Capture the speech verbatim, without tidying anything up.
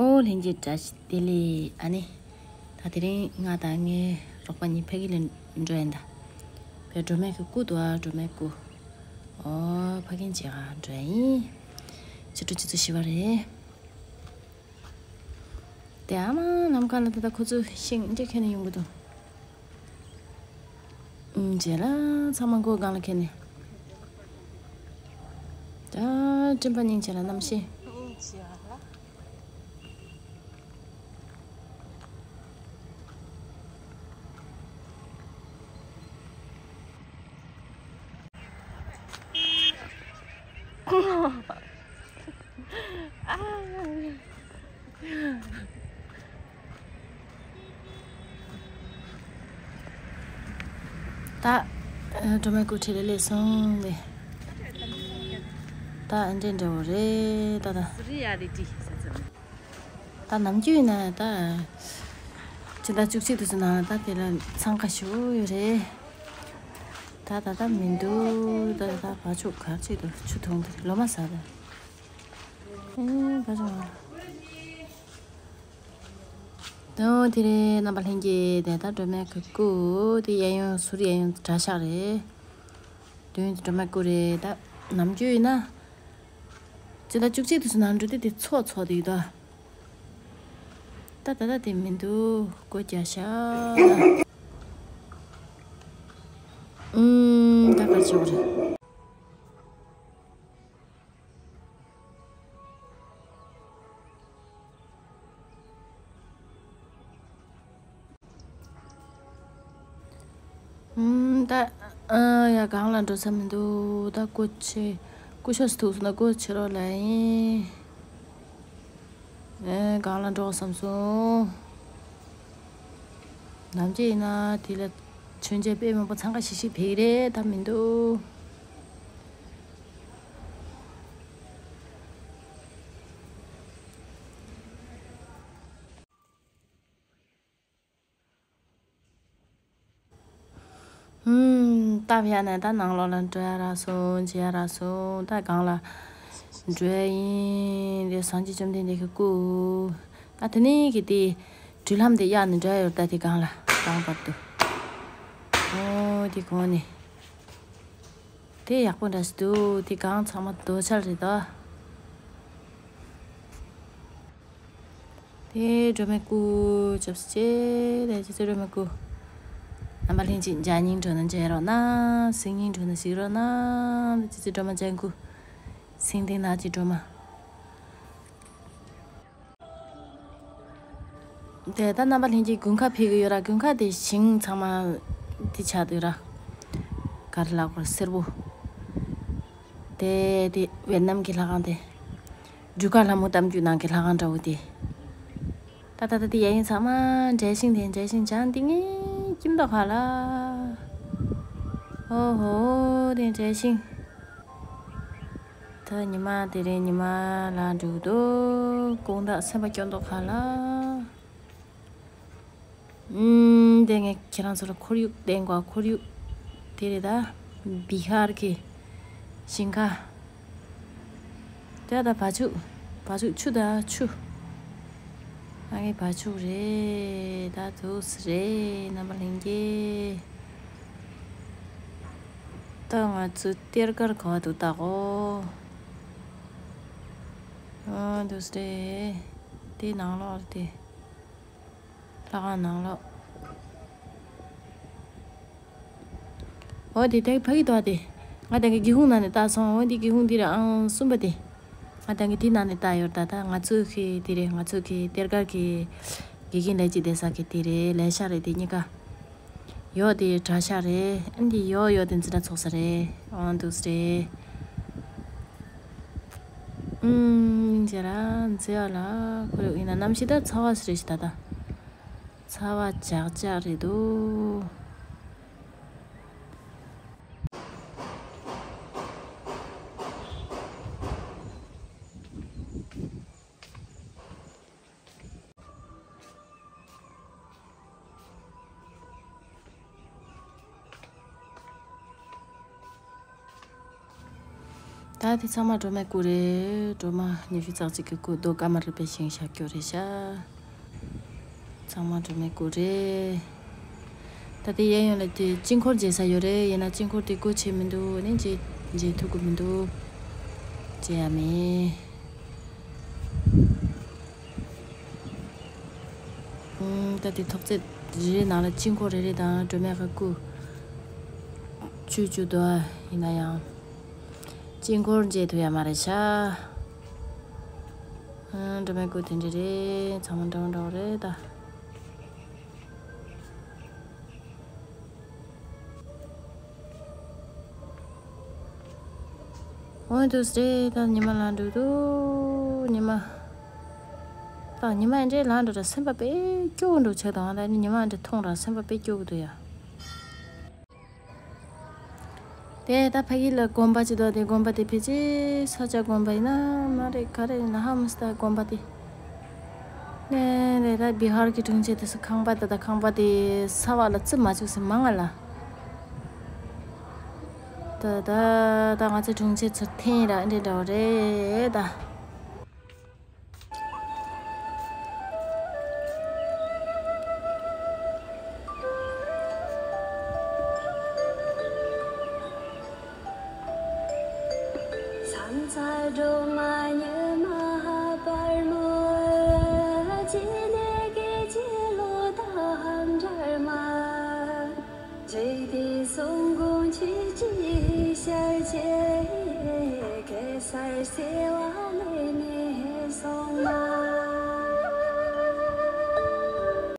ཨོ་ལྷན་རྒྱས་བཀྲ་ཤིས་བདེ་ལེགས། ཨ་ནི། ད་དེ་རིང་ང་དང་ངའི་རོགས་པ་གཉིས་ཕ་གི་ལ་འགྲོ་ཡིན་ད། བའི་སྒྲོལ་མའི་གི་སྐུ་འདུག་ཨ། སྒྲོལ་མའི་སྐུ། ཨོ་ཕ་གི་མཇལ་ག་འགྲོ་ཡིན། ཕྱི་དྲོ་ཆུ་ཚོད་བཞི་པ་རེད། དེ་ཨ་མ་ནམ་མཁའ་ལ་ད་ལྟ་ཁོ་ཚོས་ཤིང་འདི་འཁྱེར་ནས་ཡོང་གི་འདུག་ཨུམ། རྗེས་ལ་ཚང་མ་མགོ་སྒང་ལ་འཁྱེར་ནས། ད་སྤྲིན་པ་སྙིང་རྗེ་ལ་གནམ་གཤིས། ད་སྒྲོལ་མའི་སྐུ་ཁྲིད་ལས་སོང་སྟེ། ད་ཨ་འདྲེ་འདྲ་བོ་རེད་ད་ད། ད་ནམ་རྒྱུན་ཡིན་ན་ད། སྤྱི་ཟླ་བཅུ་གཅིག་དུས་ཚོད་ནང་ད་དེ་ལ་འཚང་ཁ་ཞུ་ཡོད་རེད། ད་ད་ད་མི་འདུག་ད་ད་བ་ཕྱུགས་གར་ཆེད་དུ་ཆུ་འཐུང་དེ་ལོ་མ་ཟ་ད། ཨེ་བ་ཕྱུགས་མ། དོ་དེ་རེད་རྣམ་པ་ལྷན་རྒྱས། དེ་ད་སྒྲོལ་མའི་གི་སྐུ་དེ་གཡས་གཡོན་ཟུར་གཡས་གཡོན་གྲྭ་ཤག་རེད། དོན་དེ་སྒྲོལ་མའི་སྐུ་རེད་ད། ནམ་རྒྱུན་ཡིན་ན། སྤྱི་ཟླ་བཅུ་གཅིག་དུས་ཚོད་ནང་འགྲོ་དུས་དེ་ཚོགས་ཚོགས་དེ་ཡོད་ད། ད་ད་ད་དེ་མི་འདུག་སྒོ་རྒྱག་ཤག་ཨུམ། ད་ག་ཆོག་རེད། ཨུམ། ད་ཨ་ཡ་གང་ལ་འགྲོ་ས་མི་འདུག་ད་སྐུ་ཆེ། སྐུ་ཤོག་སུ་ཐུག་སོང་ན་སྐུ་ཆེ་རོགས་ལ་ཡིན། ཨེ་གང་ལ་འགྲོ་བསམ་སོང་། ནམ་རྒྱུན་ཡིན་ན་དེ་ལ་མཆོད་མཇལ་དཔེ་མང་པོ་འཚང་ཁ་ཤིག་ཤིག་ཕེབས་རེད་ད་མི་འདུག་ཧུམ། སྟབས་ཡག་ན་ད་ནང་ལོགས་ལ་འགྲོ་ཡ་རག་སོང་། མཇལ་ཡ་རག་སོང་། ད་གང་ལ་འགྲོ་ཡ་ཡིན་དེ་སངས་རྒྱས་བཅོམ་ལྡན་འདས་ཀྱི་སྐུ། ད་དེ་ནས་གི་དེ་འགྲུལ་ལམ་དེ་གཡར་ནས་འགྲོ་ཡ་ཡོད་ད་དེ་གང་ལ་གང་བར་དུ། ཨོ་དེ་གོང་ནས། དེ་ཡག་པོ་འདྲ་ཞིག་འདུག་དེ་གང་ཚང་མ་རྡོ་ཆལ་རེད་ད། དེ་སྒྲོལ་མའི་སྐུ་ཅོབ་སེ་བྱས་དེ་ཅི་ཅི་སྒྲོལ་མའི་སྐུ། རྣམ་པ་ལྷན་ཅིག་མཇལ་སྙིང་འདོད་ན་མཇལ་རོགས་གནང་། གཟིགས་སྙིང་འདོད་ན་གཟིགས་རོགས་གནང་། ཅི་ཅི་སྒྲོལ་མ་ལྗང་གུ། སེང་ལྡེང་ནགས་ཀྱི་སྒྲོལ་མ། དེ་ད་རྣམ་པ་ལྷན་རྒྱས་དགུན་ཁ་ཕེབས་ཀྱི་ཡོད་ར། དགུན་ཁ་དེ་ཞིང་ཚང་མ་དེ་ཆགས་འདུག་ར། ག་རེ་ལབ་དགོས་རེད་སེར་པོ། དེ་དེ་ཝེ་ཏི་ནམ་གྱི་ལྷ་ཁང་དེ། འབྲུག་དཀར་ལྷ་མོ་གཏམ་རྒྱུད་ནང་གི་ལྷ་ཁང་འདྲ་བོ་དེ། ད་ད་ད་དེ་གཡས་གཡོན་ཚང་མ་འབྲས་ཤིང་དེ་འབྲས་ཤིང་ལྗང་ཏིང་ངེ་ཁྱིམ་དུ་ཁ་ལ། ཨོ་ཧོ་དེ་འབྲས་ཤིང་། ད་ཉི་མ་དེ་རིང་ཉི་མ་ལ་འགྲོ་གི་འདུག་དགོང་དག་སེམས་པ་སྐྱོ་མདོག་ཁ་ལ། ཨུམ། དེ་ངས་ཁྱེད་རང་ཚོ་ལ་ཁོར་ཡུག་བསྟན་དགོས། ཁོར་ཡུག་དེ་རེད་ད། བི་ཧར་གྱི་ཞིང་ཁ། དེ་ད་བ་ཕྱུགས། བ་ཕྱུགས་ཆུ་ད་ཆུ། ང་གི་བ་ཕྱུགས་རེད་ད། འདུག་སེ་རེད་རྣམ་པ་ལྷན་རྒྱས། ད་ང་ཚོའི་གཏེར་སྒར་ག་བ་འདུག་ལྟ་གོ། ཨ་འདུག་སེ་རེད། དེ་ནང་ལོགས་རེད་དེ། ལྷ་ཁང་ནང་ལོགས། འོ་དེ་དེ་ཕ་གི་དོ་དེ། ང་དེ་གི་སྒེའུ་ཁུང་ནང་ནས་བལྟས་སོང་། འོ་དེ་སྒེའུ་ཁུང་དེ་རེད་ཨང་གསུམ་པ་དེ། ང་དེ་གི་དེ་ནང་ནས་བལྟས་ཡོད་ད། ད་ང་ཚོ་གི་དེ་རེད། ང་ཚོ་གི་གཏེར་སྒར་གི་དགེ་རྒན་ལས་ཀྱི་བསྡད་ས་གི་དེ་རེད། ལས་ཤག་རེད་དེ་གཉིས་ཀ། ཡོག་དེ་གྲྭ་ཤག་རེད། ཨ་འདི་ཡོག་ཡོག་དེ་འཛིན་གྲྭ་ཚོགས་ས་རེད། འོ་འདུག་སེ་རེད། ཨུམ། སྙིང་རྗེ་ལ་མཛེས་པ་ལ་ཁོར་ཡུག་ཡིན་ན་གནམ་གཤིས་ད་ཚ་བ་ཞིག་རེད་ཤག་ད་ད། ཚ་བ་ཇག་ཇག་རེད་འདུག་ད་དེ་ཚང་མ་སྒྲོལ་མའི་སྐུ་རེད། སྒྲོལ་མ་ཉི་ཤུ་རྩ་གཅིག་གི་སྐུ་རྡོ་ཀ་མ་རུ་པའི་ཞིང་བཞག་རྒྱུ་རེད་ཤག་ཚང་མ་སྒྲོལ་མའི་སྐུ་རེད། ད་དེ་གཡས་གཡོན་ལ་དེ་དཀྱིལ་འཁོར་མཇལ་ས་ཡོད་རེད། ཡིན་ན་དཀྱིལ་འཁོར་དེ་སྒོ་ཕྱེ་མི་འདུག་ཨ་ནི་མཇལ་མཇལ་ཐུབ་ཀྱི་མི་འདུག་མཇལ་ཡ་མེད། ཨུམ། ད་དེ་ཐོག་བརྩེགས་རེ་རེ་ནང་ལ་དཀྱིལ་འཁོར་རེ་རེ་དང་སྒྲོལ་མའི་ཁ་སྐུ་བཅུ་བཅུ་འདུག་ཡིན་ན་ཡང་དཀྱིལ་འཁོར་མཇལ་ཐུབ་ཡ་མ་རེད་ཤག་ཨུམ། སྒྲོལ་མའི་སྐུ་དེ་འདྲ་རེད། ཚང་མ་འདྲ་བོ་འདྲ་བོ་རེད་ད། འོན་ཏུ་སྲས་ད་ཉི་མ་ལ་འགྲོ་འདུག་ཉི་མ། ད་ཉི་མ་འདྲའི་ལ་འགྲོ་ར་སེམས་པ་དཔེ་སྐྱོ་འགྲོ་ཆགས་དང་། ད་ནི་ཉི་མ་འདྲ་མཐོང་ར་སེམས་པ་དཔེ་སྐྱོ་གི་འདུག་ཡ། དེ་ད་ཕ་གི་ལ་དགོན་པ་ཅིག་འདུག་དེ་དགོན་པ་དེ་ཕལ་ཆེར་ས་སྐྱ་དགོན་པ་ཡིན་ན་མ་རེད། ག་རེ་ཡིན་ན་ཧ་མི་སྲིད་ད་དགོན་པ་དེ། ནས་རེད། ད་བི་ཧར་གྱི་གྲོང་ཁྱེར་དེ་སུ་ཁང་པ་དེ་ད་ཁང་པ་དེ་ས་བ་ལ་རྩི་མ་བཅུག་སྲིད་མང་ང་ལ། ད་ད་ད་ང་ཚོའི་གྲོང་ཁྱེར་ཚུར་འཐེན་ར་འདྲེ་འདྲ་བ་རེད་ད།